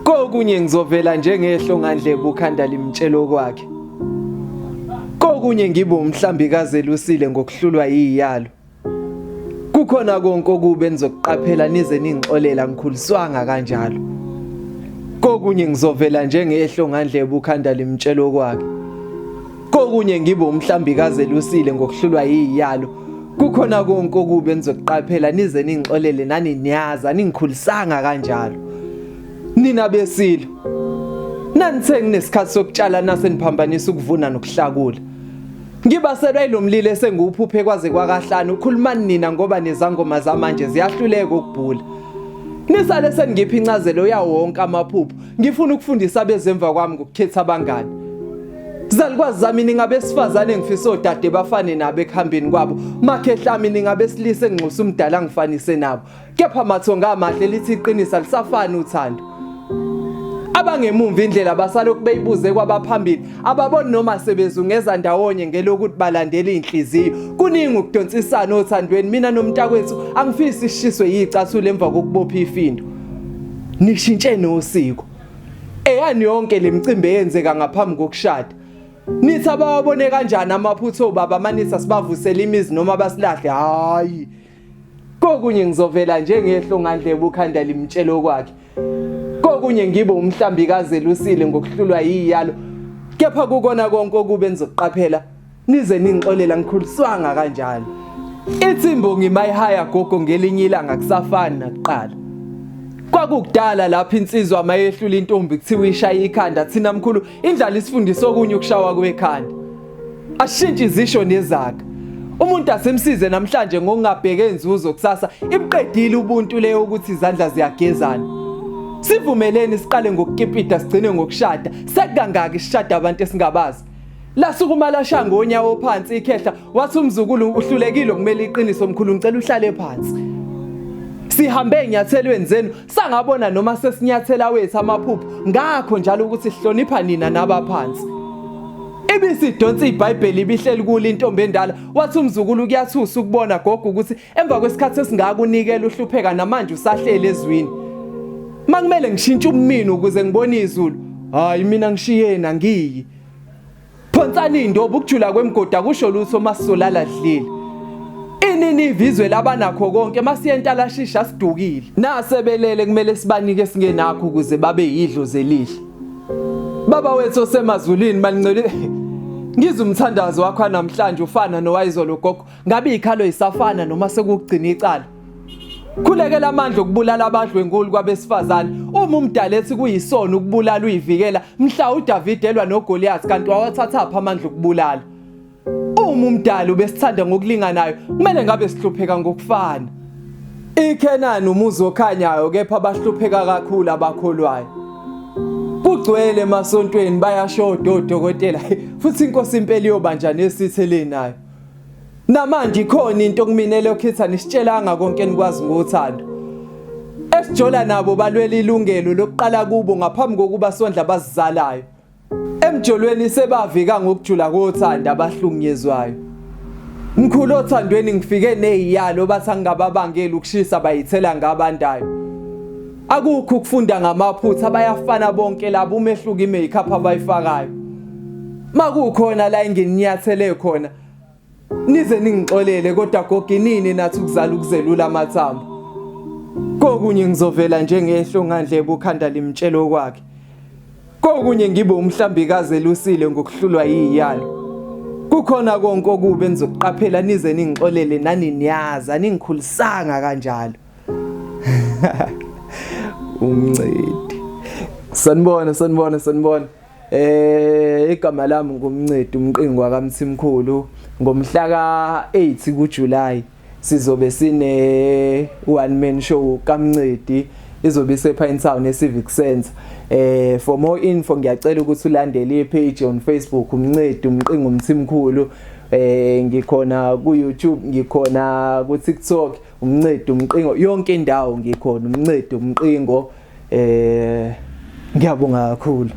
Kokunye ngizovela njengehlo ngandlebe ukhanda limtshela okwakhe. Kokunye ngibe umhlambi kazelusile ngokuhlulwa yiyalo. Kukhona konke okubi enizokuqaphela nize ningixolela ngikhuliswanga kanjalo. Kokunye ngizovela njengehlo ngandlebe ukhanda limtshela okwakhe. Kokunye ngibe umhlambi kazelusile ngokuhlulwa yiyalo. Kukhona konke okubi enizokuqaphela nize ningixolele nani niyazi aningikhulisanga kanjalo. Nina besilo. Nanithe nginesikhathi sokutshala nase niphambanisa ukuvuna nokuhlakula. Ngibaselwa yilomlilo esengiwuphuphe kwaze kwakahlanu khulumani nina ngoba nezangoma zamanje ziyahluleka ukubhula. Nisale seningipha incazelo yawo wonke amaphupho. Ngifuna ukufundisa abezemva kwami ngokukhetha abangani. Zalukwazi zami ningabesifazane engifisa odade bafane nabo ekuhambeni kwabo. Makhehlami ningabesilisa enginxusa umdala ngifanise nabo. Kepha mathonga amahle lithi iqiniso alisafani uthando. Abangemumva indlela basalokhu beyibuze kwabaphambili ababoni noma sebezungeza ndawonye ngelokuthi balandela iy'nhliziyo. Kuningi ukudonsisana othandweni mina nomntakwethu angifisi sishiswe yicathulo emva kokubopha ifindo. Nishintshe nosiko. Eyani yonke le micimbi eyenzeka ngaphambi kokushada. Nithi abawabone kanjani amaphutha obaba manisa sibavusele imizi noma basilahle hayi. Kokunye ngizovela njengehlo ngandlebe ukhanda limtshela okwakhe. Kokunye ngibe umhlambi kazelusile ngokuhlulwa yiyalo. Kepha kukona konke okubi enizokuqaphela nize ningixolela ngikhuliswanga kanjalo. Ithi imbongi mayihaya gogo ngelinye ilanga kusafani nakuqala. Kwakukudala lapho insizwa mayehlula intombi kuthiwa ishaya ikhanda thina mkhulu indlala isifundisa okunye ukushawa kwekhanda. Ashintshe izisho nezaga. Umuntu asimsize namhlanje ngokungabheke inzuzo kusasa ibuqedile ubuntu leyo ukuthi izandla ziyagezana. Sivumeleni siqale ngokukipita sigcine ngokushada. Sekukangaki sishada abantu esingabazi. Lasukuma lashaya ngonyawo phansi ikhehla wathi umzukulu uhlulekile ukumela iqiniso mkhulu ngicela uhlale phansi. Sihambe ezinyathelweni zenu sangabona noma sesinyathela wethu amaphupho ngakho njalo ukuthi sihlonipha nina nabaphansi. Ibisidonsa iBhayibheli ibihleli kulo intombi endala wathi umzukulu kuyathusa ukubona gogo ukuthi emva kwesikhathi esingaka unikela uhlupheka namanje usahleli ezwini. Makumele ngishintshe umino ukuze ngibone izulu. Hayi mina ngishiyena ngiyi. Phonsani indobo ukujula kwemigodi akusho lutho masisolala dlile. Inini ivizwe labanakho konke masiye entalashisha sidukile. Nasebelele kumele sibanike esingenakho ukuze babe yidlozi elihle. Baba wethu osemazulwini malincele ngizwe umthandazo wakho namhlanje ufana nowayizolo gogo ngabe ikhalo isafana noma sekugcina icala. Khulekela amandla okubulala abadlwenguli kwabesifazane. Uma umdala ethi kuyisono ukubulala uyivikela, mhla uDavid elwa noGoliath kanti wawathathaphi amandla okubulala? Uma umdali ubesithanda ngokulinganayo, kumele ngabe sihlupheka ngokufana. IKhenani umuzi okhanyayo kepha bahlupheka kakhulu abakholwayo. Kugcwele emasontweni bayashoda odokotela futhi inkosi impela iyobanja nesithe nayo. Namanje ikhona into kumina elokhu ithi anisitshelanga konke enikwazi ngothando. Esijola nabo balwela ilungelo lokuqala kubo ngaphambi kokuba sondla abasizalayo. Emjolweni sebavika ngokujula kothando abahlukunyezwayo. Mkhulu othandweni ngifike neziyalo bathi angingababangeli ukushisa bayithela ngabandayo. Akukho ukufunda ngamaphutha bayafana bonke labo umehluko i-makeup abayifakayo. Makukhona la engininyathele khona nize ningixolele kodwa gogo inini nathi ukuzala ukuzelula amathambo. Kokunye ngizovela njengehlo ngandlebe ukhanda limtshela okwakhe. Kokunye ngibe umhlambikazi elusile ngokuhlulwa yiyalo. Kukhona konke okubi enizokuqaphela nize ningixolele nani niyazi aningikhulisanga kanjalo. Umncedi. Sanibona sanibona sanibona. Igama lami nguMncedi uMqingo wakaMthimkhulu ngomhla ka-8 kuJuly sizobe sine one man show kaMncedi izobe ise Pine Town e-Civic Center. For more info ngiyacela ukuthi ulandele i-page on Facebook uMncedi uMqingo uMthimkhulu. Ngikhona ku YouTube, ngikhona ku TikTok uMncedi uMqingo, yonke indawo ngikhona uMncedi uMqingo. Ngiyabonga kakhulu.